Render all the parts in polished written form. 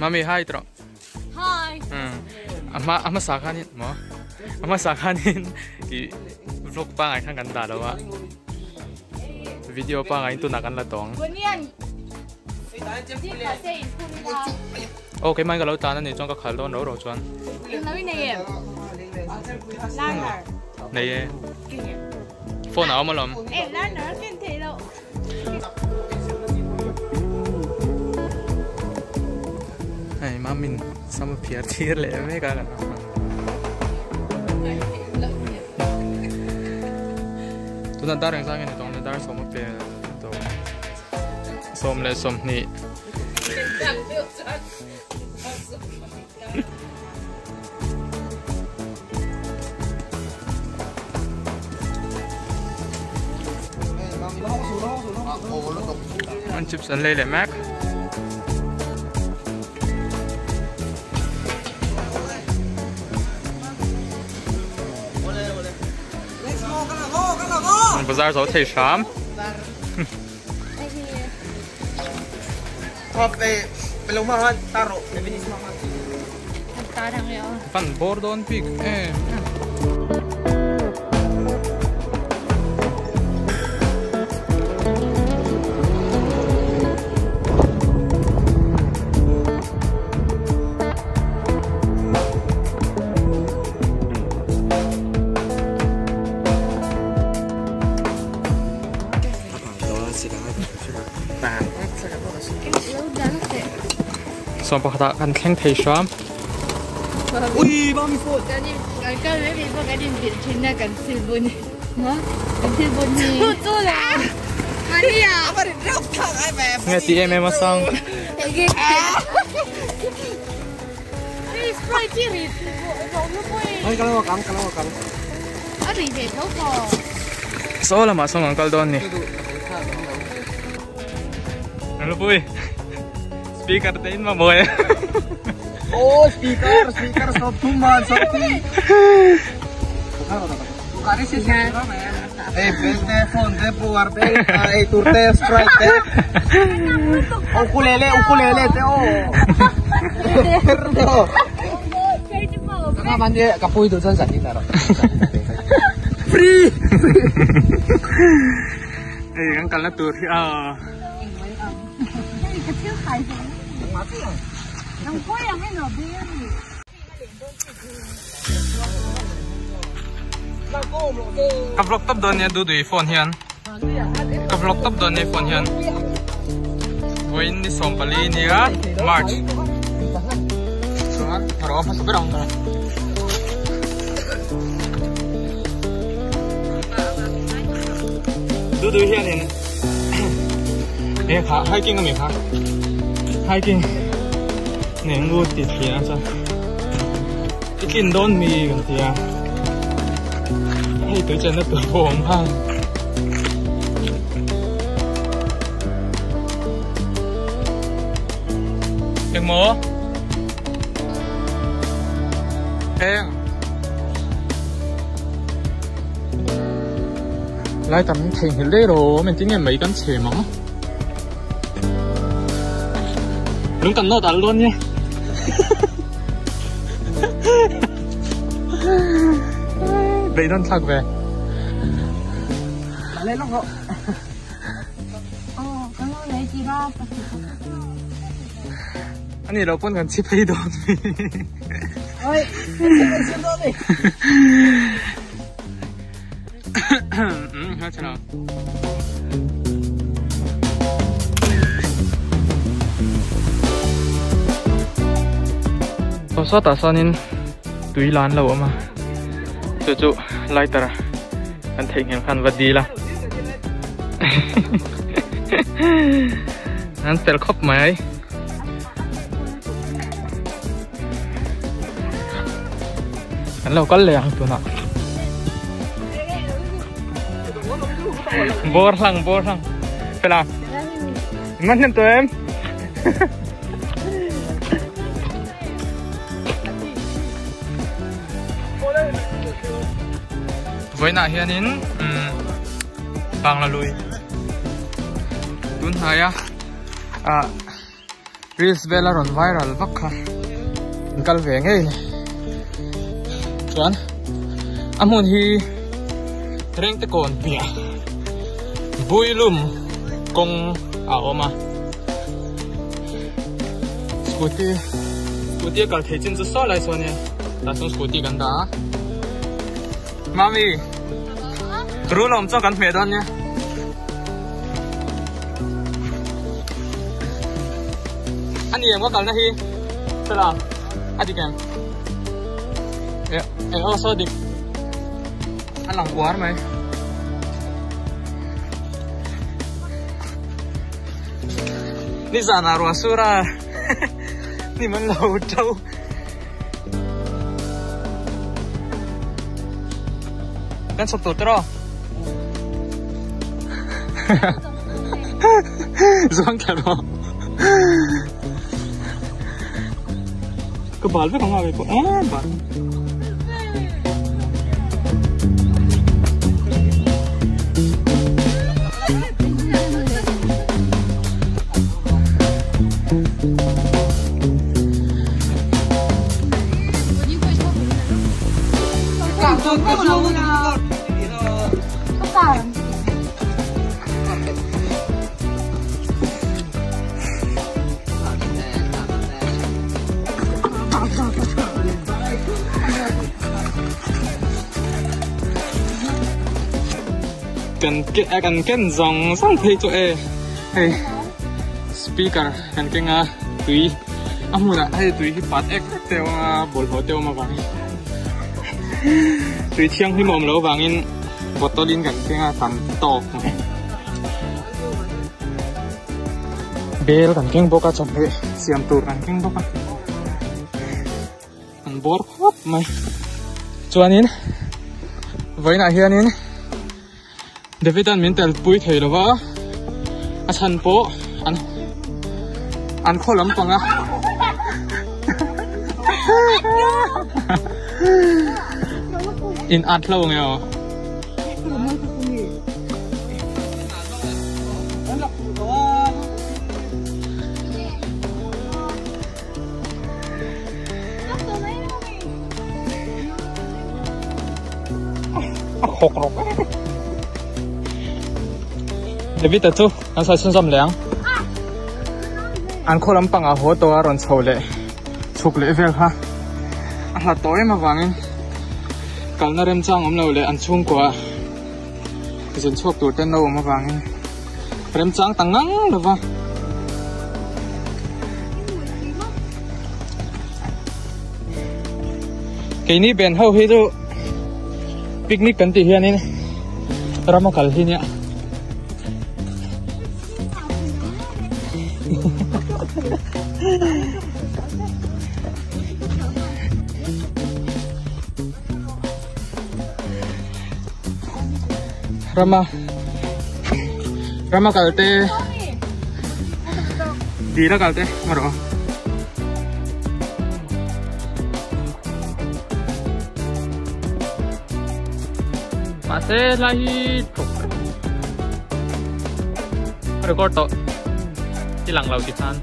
Mami hi trawh. Hi. A hma a hmasa khanin maw a hmasa khanin ih vlog pangai khan kan dah lo a video pangai in tunah kan la tawng. Aw keimah in ka lo tlan a nih chuan ka khal dawn ro ro chuan. Nei e. Phone a awm alawm. Hei mamin sam a phiar thir leh mek a kan Tunah dar engzang nge ni tawng le dar sawm a pel tawh 10:20. An chips an lei leh mek. An bazar zo thei hram. Van bawr dawn bik em em. Sawm pakhat ah kan thleng thei hram. Nge ti em em a sang. Saw lamah sawn kan kal dawn ni. Lupui speaker te in mamawh e. Oh speaker speaker sawm thum man sawm thum. Ei bel te phone te puar te ei tur te sprite te ukulele ukulele te aw. Ka pui duh chuan zan in a rawh. Free. Hei kan kalna tur hi a. Ka vlog tawp dawn nia duh duh i phone hian ka vlog tawp dawn nia i phone hian vawiin ni 14 nia March chuan a rawh hmasa ber ang duh duh hianin e kha hiking ami kha hiking nen ngu ti thliah a chuan I tlin dawn mi kan ti a, hei tui chenna tur pawh a awm nghal. Engmaw? Eng? Lai tam theihnghilh daih rawh, engtin nge mai kan chhem ang? Lung kan nawt al dawn nia. Beidawn thlak ve. Ani lo pawn kan chhi phei dawn mi. Aw sawtah sawnin tui lan lo awm a chu chu lighter kan theihnghilh khan va dil a an fel khawp mai. Kan lo kal leh ang tunah. Bawr hlang bawr hlang. Fela. Man hnem tawh em? Vawiinah hianin Bangla lui tun hnaia ah reels vela rawn viral vak kha an kal ve ngei ni chuan a hmun hi rengte kawn piah builum kawng a awm a scooty scooty a kal thei chin chu saw lai sawn nia tah chuan scooty kan dah a mami rul a awm chuan kan hmeh dawn nia. A ni em ka kalna hi hre la a dik em eh aw saw dik a lang uar mai ni zan ah ruah sur a ni man lo to kan chhawk tur tiraw Zuang thla rawh. Ka bal vek ang a ve pawh eh bal. Kan ke kan ken zawng zawng phei chu e hei speaker kan keng a tui a hmunah hei tui hi pat ek ek te a awm a bawlhhlawh te a awm avangin tui thianghlim a awm loh avangin bottle in kan keng a tam tawk mai bel kan keng bawk a chawhmeh siam tur kan keng bawk a an bawr khawp mai chuanin vawiinah hianin David an min tel pui thei lova a chhan pawh an an khaw lampang a in at lo nge aw. A khawk rawk David a chu an sawi chhunzawm leh ang an khaw lampang ah haw tawh a rawn chho leh chhuk leh vel kha a hlat tawh em avangin kalna remchang awm lo leh an chhungkua zin chhuak tur ten lo awm avangin remchang ta ngang lova. Keini ben ho hi chu picnic kan tih hianin rama kal hi nia. Rama rama kal te dila kal te marawh. Mahse lai hi thawk record tawh i lang lo ti khan.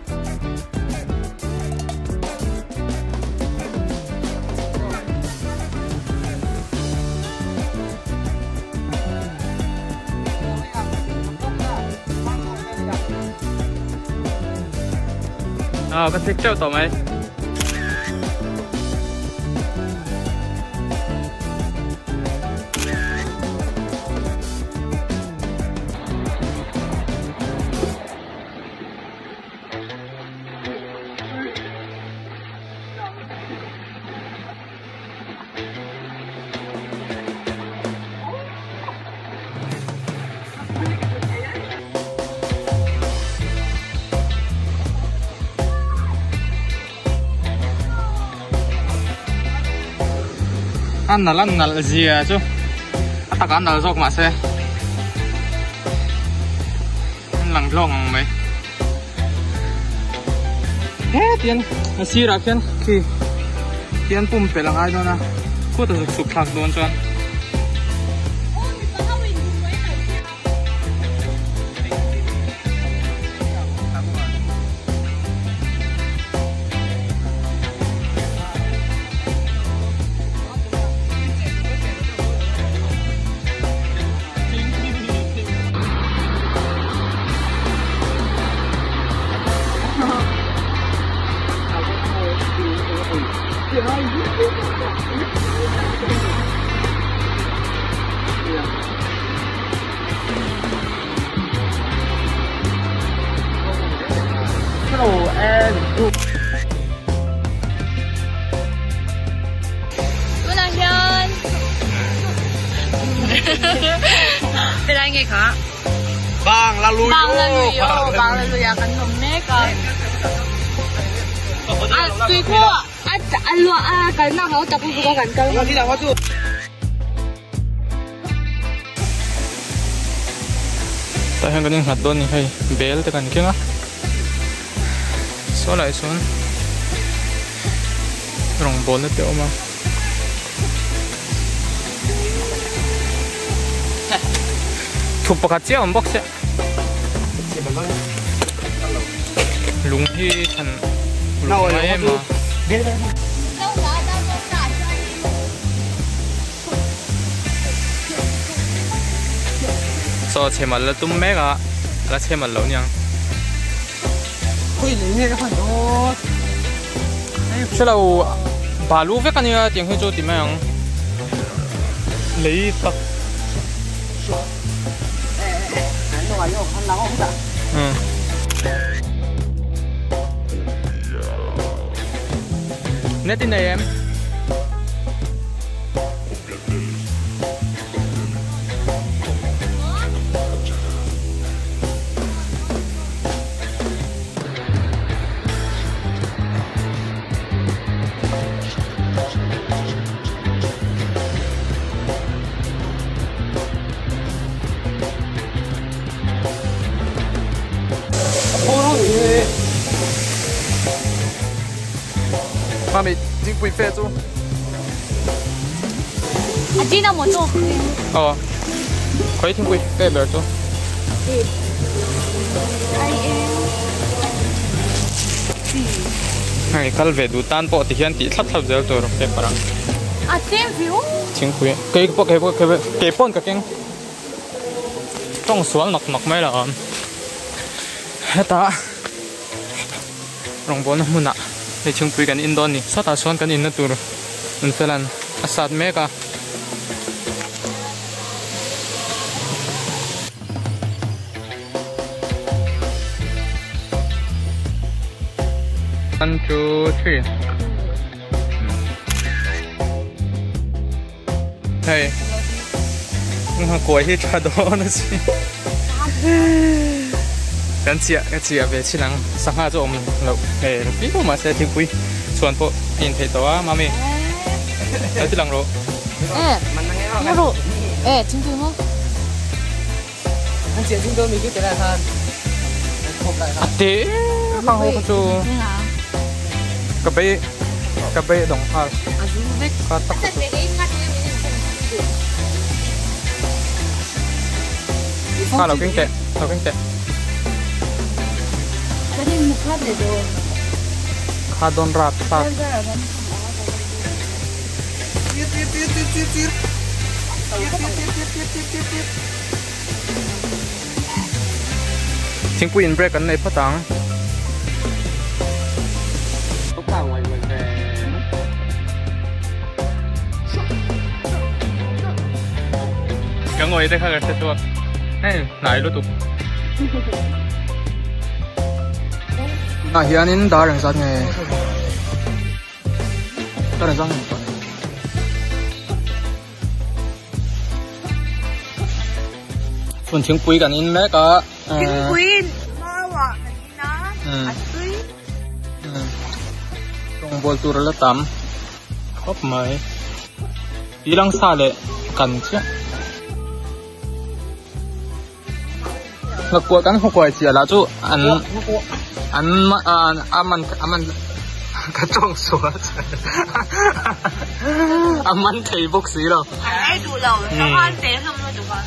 À, ka thik teuh tawh mai. A nalh a nalh zia chu a takah a nalh zawk mahse an lang hlawk ang mai. Hetian a sirah khian khi tian pumpelh a ngai dawn a khuata zuk chhuk thlak dawn chuan. Tunah hian helai nge kha Bangla lui Bangla lui aw Bangla lui ah kan awm mek a a tuikhu a a luah a kalna ho tak lutuk a kan kal Tah hian kan innghat dawn a ni hei bel te kan keng a saw lai sawn rawngbawlna te a awm a. Thup pakhat chiah a awm bawk sia lung hi than uluk ngai em a. Chaw chhe mal la tum mek a, la chhe mal lo niang. Hrelo balu vek ania tiang hi chu ti mai ang. Lei tak. Net in nei em? Mami, thingpui fe chu. A chin a maw chu? Aw. Khawi thingpui fe ber chu. Hei kal ve duh tan pawh ti hian tih thlap thlap zel tur paper ang. A tlem viau. Thingpui kei pawh kei pawh kei pawn ka keng. Tawng sual mak mak mai lo awm. Hetah rawngbawlna hmunah hei thingpui kan in dawn a ni. Sawtah sawn kan inna tur an fel an a sat mek a. One two three. Hei nga kuai hi tha dawn a si kan chiah ka chiah ve chin ang sangha chu awm loh hei viau mahse thingpui chhuan pawh a in theih tawh a mami lo ti lang rawh a te khang ho kha chu ka bei ka bei a dawng nghal kha tak kha chu kha lo keng teh lo keng teh kha dawn rap thlak Thingpui in break an nei phawt ang. Ka ngawi te kha ka hre chhuak. Hei hnai lutuk. Tunah hianin dar engzat nge? Dar engzat nge? Chhun thingpui kan in mek a. Thingpui mau ah kan in a, a tui. Rawngbawl tur a la tam khawp mai. Tuilangsa leh kan chiah. Nghakuai kan nghakuai chiah lah chu an an a man a man ka tawng sual a man thei bawk si lo. An ei duh lo sangha an pe hlawm lutuk a.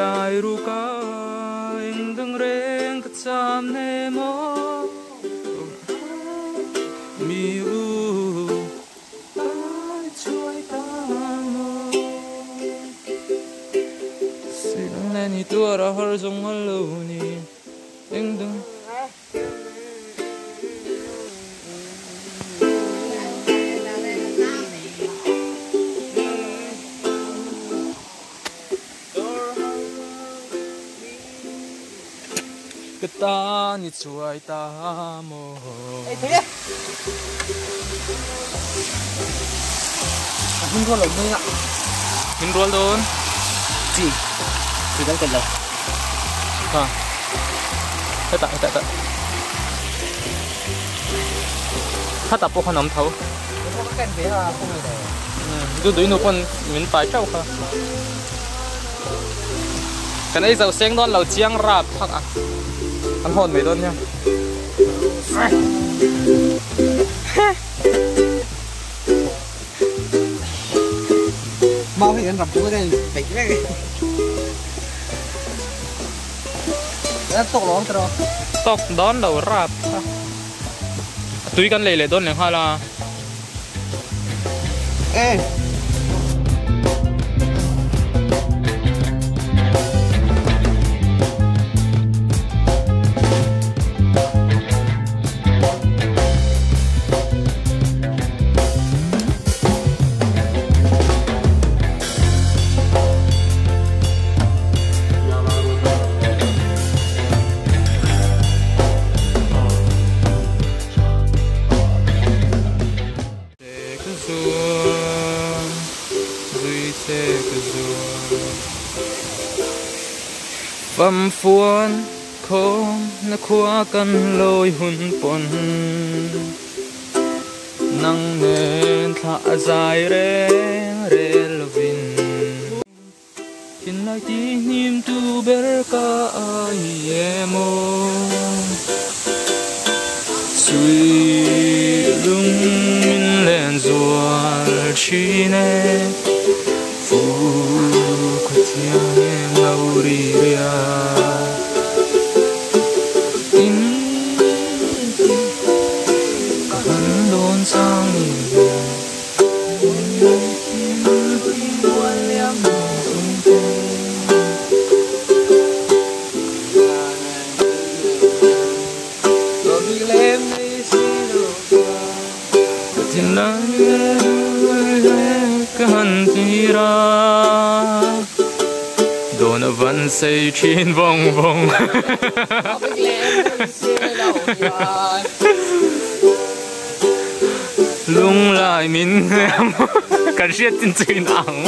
Lai ruka eng dang reng ka cham ne maw mi u ai chuai ta maw Sin len hi tuar a har zawng a lo ni eng dang Ka tan i chuai ta maw? Min rual lo mai a. Min rual dawn. Chi. Chi dang tel lo. Ha. Hetah hetah hetah. Khatah pawh khan a awm tho. Du duinu pawn min pai teuh kha. Kan ei zo seng dawn lo chiang rap phak a. Kan hawn mai dawn nia. Mau hi kan ram pum a peih vek. Tawk lo ang tiraw. Tawk dawn lo rap kha. Tui kan lei leh dawn leh nghal a. E. Famfuan khawm na khua kan lawi hun pawn nang nen thla a zai reng rel lovin. Thinlai ti hnim tu ber ka ai emaw Sui lung min len zual thin e Fu khaw thiang em lo ri ria Tin ka han dawn sang ni Donovan sei thin vawng vawng. Lunglai min hnem kan hriat chin chu in ang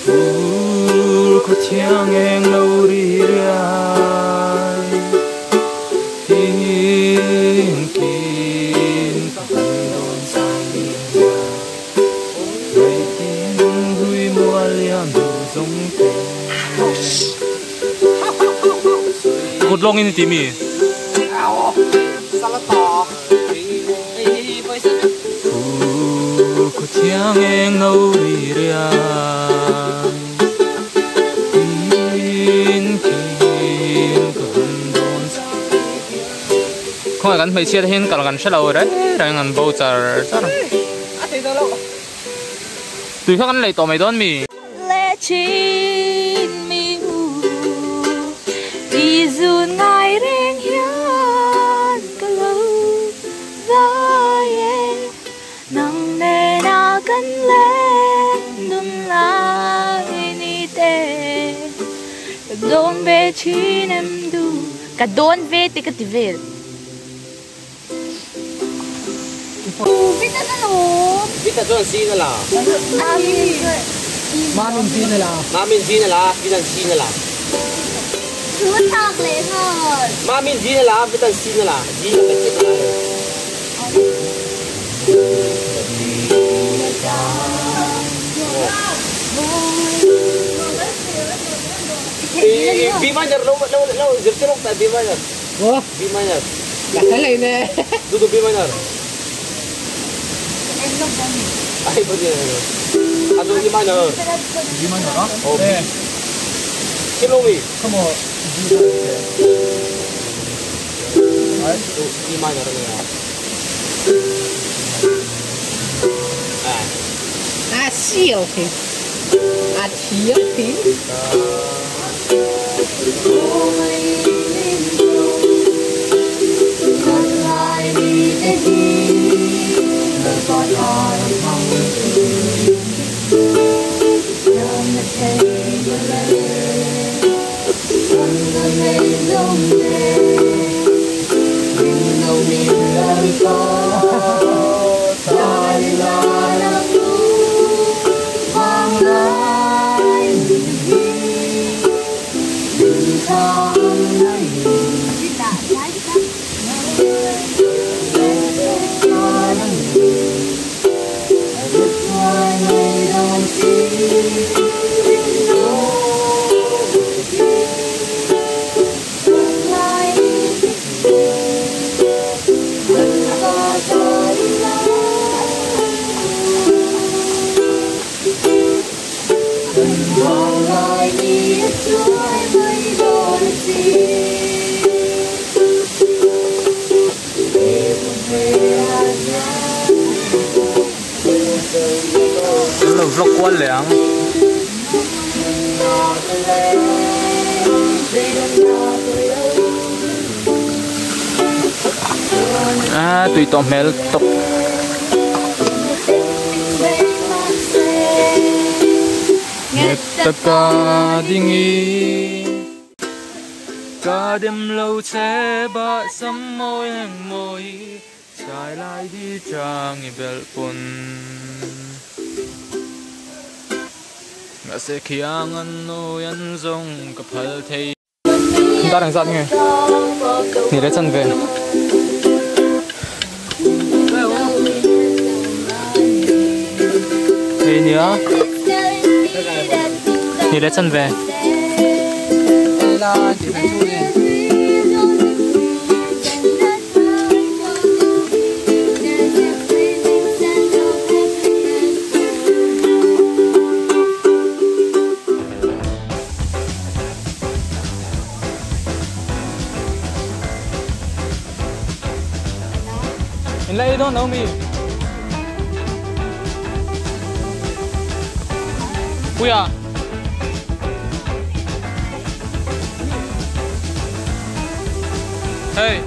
Fur khaw thiang eng lo ri riai Tin kin ka han dawn sang ni Reitin hui mual liam duh zawng te. Kut lawng in i ti mi? Fu khaw thiang eng no ri riai Tin kin ka han dawn chang. Khawngaih kan hmeichhia te hian kal kan hre lo reng reng an bo char char. Tui kha kan lei tawh mai dawn mi? Ka dawn ve te ka ti vel. Vita chuan C na la. Mamin C na la. Mamin G na la, Vitan C na la. Mamin G na la, Vitan C na la. G na la C na la. B minor, low, low, low, zero ta B minor. Oh, B minor. Nakalay na. Dudu B minor. Ay, pwede na. Ato E minor. E minor ah? Oh, B. Kilo mi. Come on. G Ay, E minor na yan. Ah, C okay. Ah, T okay. Vlog qua lẹng à tùy tôm mèo tóc ta dingi ca đêm lâu che ba sắm môi hàng môi trái lại đi trang bel pun sẽ khiang no yan zong ka phal thei ta đang giận nghe ni le chan ve ni nia ni le chan ve They don't know me. Kuya. Hey.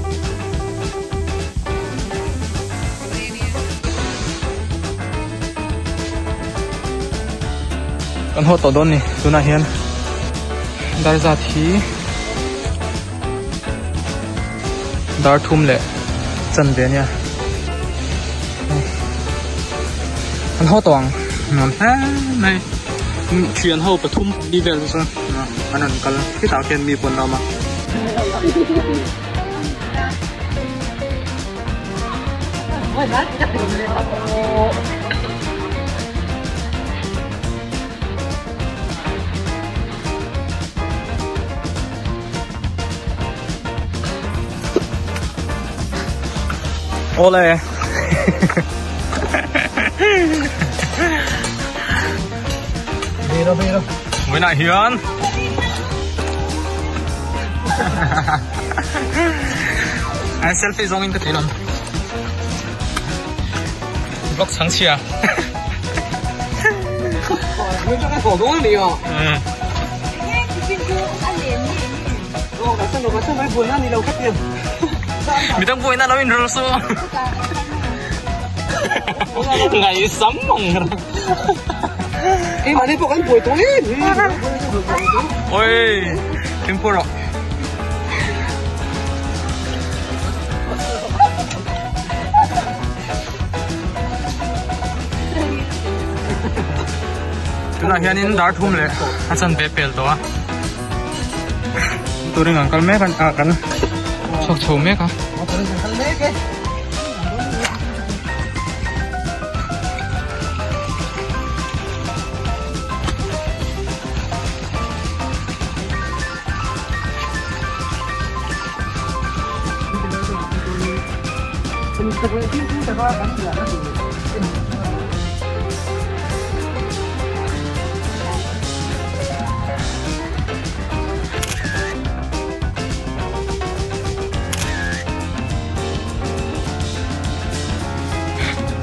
Kan ho to don ni tuna hian dar za thi dar thum le chan ve nia an ho tawng nuam hle mai thian ho pathum li vel chu an an kal khitah khian mi pawn a awm a. Ole. Biro. Mới lại Hiền. Anh selfie giống in cái thế lắm. Vlog sáng chi à? Ừ. Mình đang vui na đâu in rồi số. Ngày sắm mong rồi. Em mà đi bộ ăn buổi tối. Ôi, em phụ rồi. Tunah hianin dar thum leh a chanve pel tawh a. Turin kan kal mek a kan chhuak chho mek a.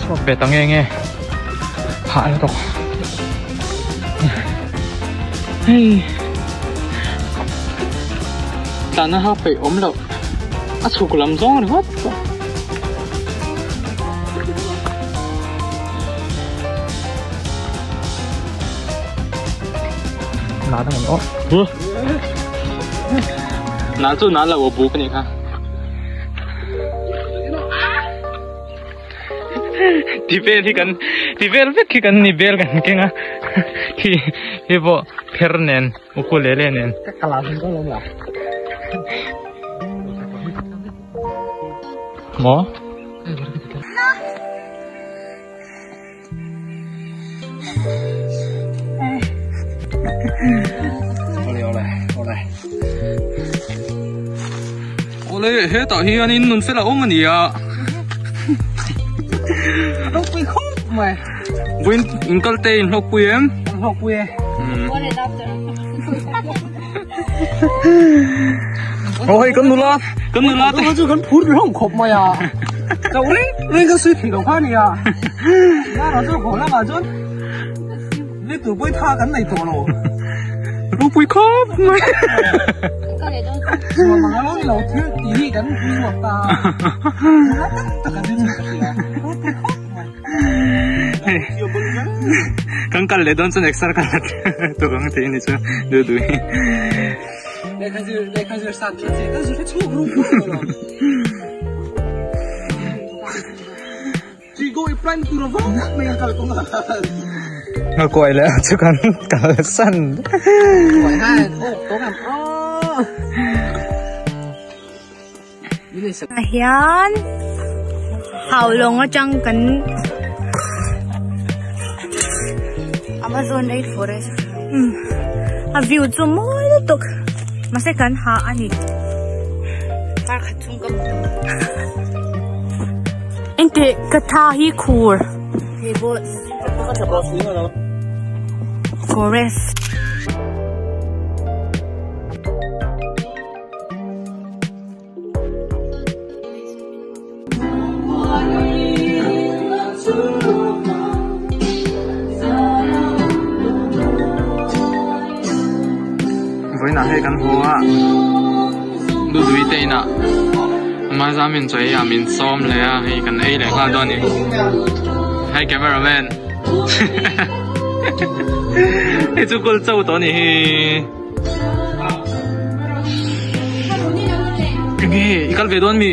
Chhuak ve ta nge nge hah lutuk hei tlanna ha peih awm loh a chhuk lam zawng ringawt pawh. Nà đang đó. Nà chú nà là bộ bố cái này ha. Ti vel hi kan ti vel vek hi kan ni bel kan keng a khi hi pawh pher nen ukulele nen. Maw? Awle hetah hianin nun fel a awm a ni a. Hlawkpui khawp mai. Vawiin inkal te in hlawkpui em? Kan hlawkpui e. Aw hei kan nula kan nula te. Chu kan phur hlawm khawp mai a. Chauh reng reng ka sui thei lo kha nia. Nara chu haw lamah chuan ni tur pawhin tha kan nei tawh lo. Ropui khawp mai. Nuam ang alo ni lo thil tih hi kan pui ruak ta. Nula tak tak an rin ka hria. Ropui khawp mai. Kan kal leh dawn chuan exer ka la tur ang tih a ni chu duh duh hi. Lehkha zir lehkha zir san that zia kan zir hre chhuak rum rum lo. Chi go i plan tur avang mai a kal kawng a. Ngakuai leh chu kan kal san. Kuai hai awk tawng em aw. Ah hian haulawng atang kan Amazon rainforest umm a view chu mawi lutuk mahse kan ha a ni kar khat chhung ka hmu engteh ka tha hi khur forest. Vawiinah hei kan haw a Dudui te inah Maza min chaw ei a min sawm leh a hei kan ei leh nghal dawn a ni hei cameraman hei chu kul chauh tawh a ni hi. Enge i kal ve dawn mi?